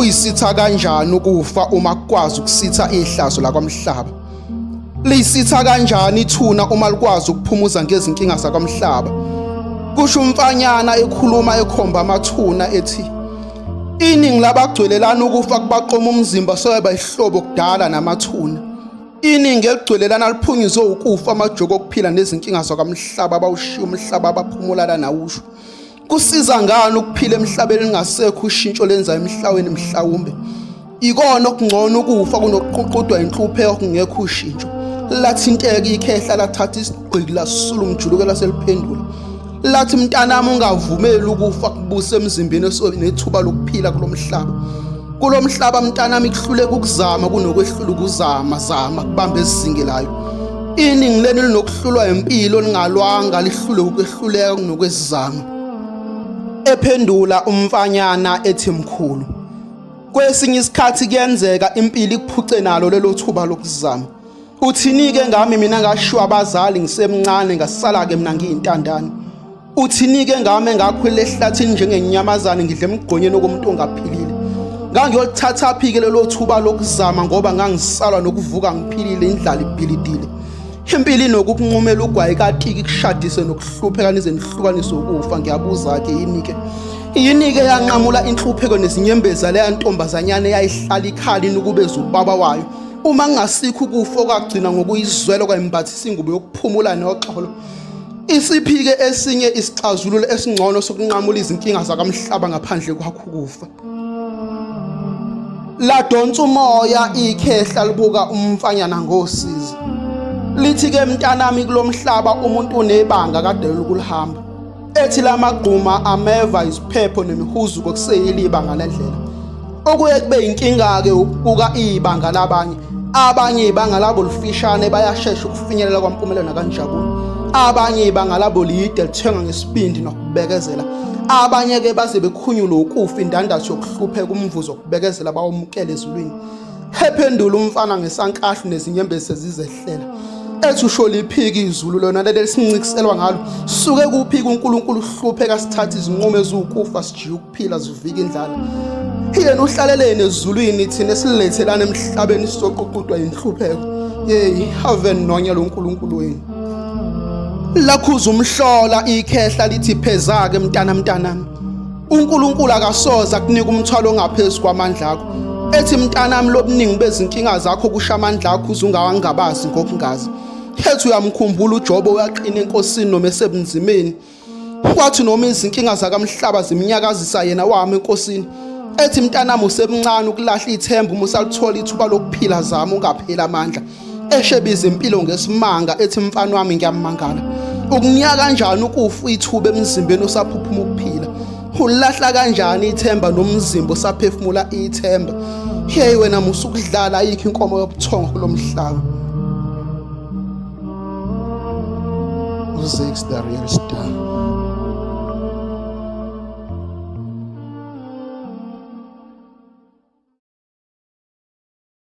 Kuyisitha kanjani ukufa uma kukwazi ukusitha ihlazo lakwamhlaba? Liyisitha kanjani ithuna uma likwazi ukuphumuza ngezinkinga zakwamhlaba? Kusho umfanyana ekhuluma ekhomba amathuna ethi iningi labagcwelelana ukufa kubaqoma umzimba soyaba ihlobo kudala namathuna. Iningi eligcwelelana liphunyuzwe ukufa amajoko okuphila nezinkinga zakwamhlaba bawushiya umhlaba abaphumulala nawusho. Kusiza ngani ukuphila emhlabeni lingasekho ushintsho lenza emhlaweni mhlawumbe? Ikona okungcono ukufa kunokuququdwa inhlupheko kungekho ushintsho. Lathinteka ikhehla lathatha isigqiki lasula umjuluko laseliphendula. Lathi mntanami ungavumeli ukufa kubuse emzimbeni nethuba lokuphila kulomhlaba. Kulomhlaba mntanami kuhluleka ukuzama kunokwehlula ukuzama zama kubamba ezizingelayo. Iningi lenu linokuhlulwa impilo lingalwanga lihlule ukwehluleka kunokwezizama. Ephendula umfanyana ethi mkhulu. Kwesinye isikhathi kuyenzeka impilo ikuphuce nalo lelo thuba lokuzama. Uthini-ke ngami mina ngashiwa abazali ngisemncane ngasala-ke mina ngiyintandane. Uthini-ke ngami engakhulele ehlathini njengenyamazane ngidla emgqonyeni okomuntu ongaphilile. Ngangiyolithathaphi-ke lelo thuba lokuzama ngoba ngangisalwa nokuvuka ngiphilile indlala ibhilidile. Impilo inokukunqumela ugwayi katiki kushadise nokuhlupheka nize nihlukaniswe ukufa ngiyabuza-ke yini-ke yini-ke yanqamula inhlupheko nezinyembezi zaleya ntombazanyana eyayihlala ikhala inukubeza ubaba wayo uma kungasikho ukufa okwagcina ngokuyizwela kwayimbathisa ingubo yokuphumula noxolo. Isiphike esinye isixazululo esingcono sokunqamula izinkinga zakamhlaba ngaphandle kwakho ukufa. Ladonsa umoya ikhehla libuka umfanyana ngosizi. Lithi-ke mntanami kulomhlaba umuntu unebanga kade lokulihamba. Ethi lamagquma ameva iziphepho nemihuzuko kuseyiliba ngalendlela. Okuye kube inkinga-ke ukubuka ibanga labanye. Abanye ibanga labo lifishane bayashesha ukufinyelela kwampumelelo nakanjabulo. Abanye ibanga labo lide lithenga ngesibindi nokubekezela. Abanye-ke baze bekhunyulwe ukufa indandatho yokuhlupheka umvuzo wokubekezela bawumukele ezulwini. Ephendula umfana ngesankahlu nezinyembezi sezizehlela. Ethi usho liphiki izulu lona leli sincikiselwa ngalo. Suke kuphika uNkulunkulu uhlupheka sithatha izinqumo eziwukufa sijiya ukuphila zivika indlala. Yena uhlaleleni ezulwini thina esilethelana emhlabeni sizoququdwa inhlupheko. Yeyi have nonya lo nkulunkulu wenu. Lakhuza umhlola ikhehla lithi phezake mntana mntanami. uNkulunkulu akasoze akunika umthwalo ongaphezu kwamandla akho. Ethi mntanami lobuningi bezinkinga zakho kusho amandla akho uze ungawangabazi ngokungazi. Ethi uyamkhumbula uJobe uyaqina enkosini noma esebunzimeni. Kwathi noma izinkinga zakamhlaba zimnyakazisa yena wami enkosini. Ethi mntanami usemncane ukulahla ithemba uma usalithola ithuba lokuphila zama ungapheli amandla. Eshebiza impilo ngesimanga ethi mfana wami ngiyamangala. Ukunika kanjani ukufa ithuba emzimbeni osaphuphuma ukuphila? Ulahla kanjani ithemba nomzimba osaphefumula ithemba? Hey wena musa ukudlala ayikho inkomo yobuthongo kulomhlaba. UZix the real star.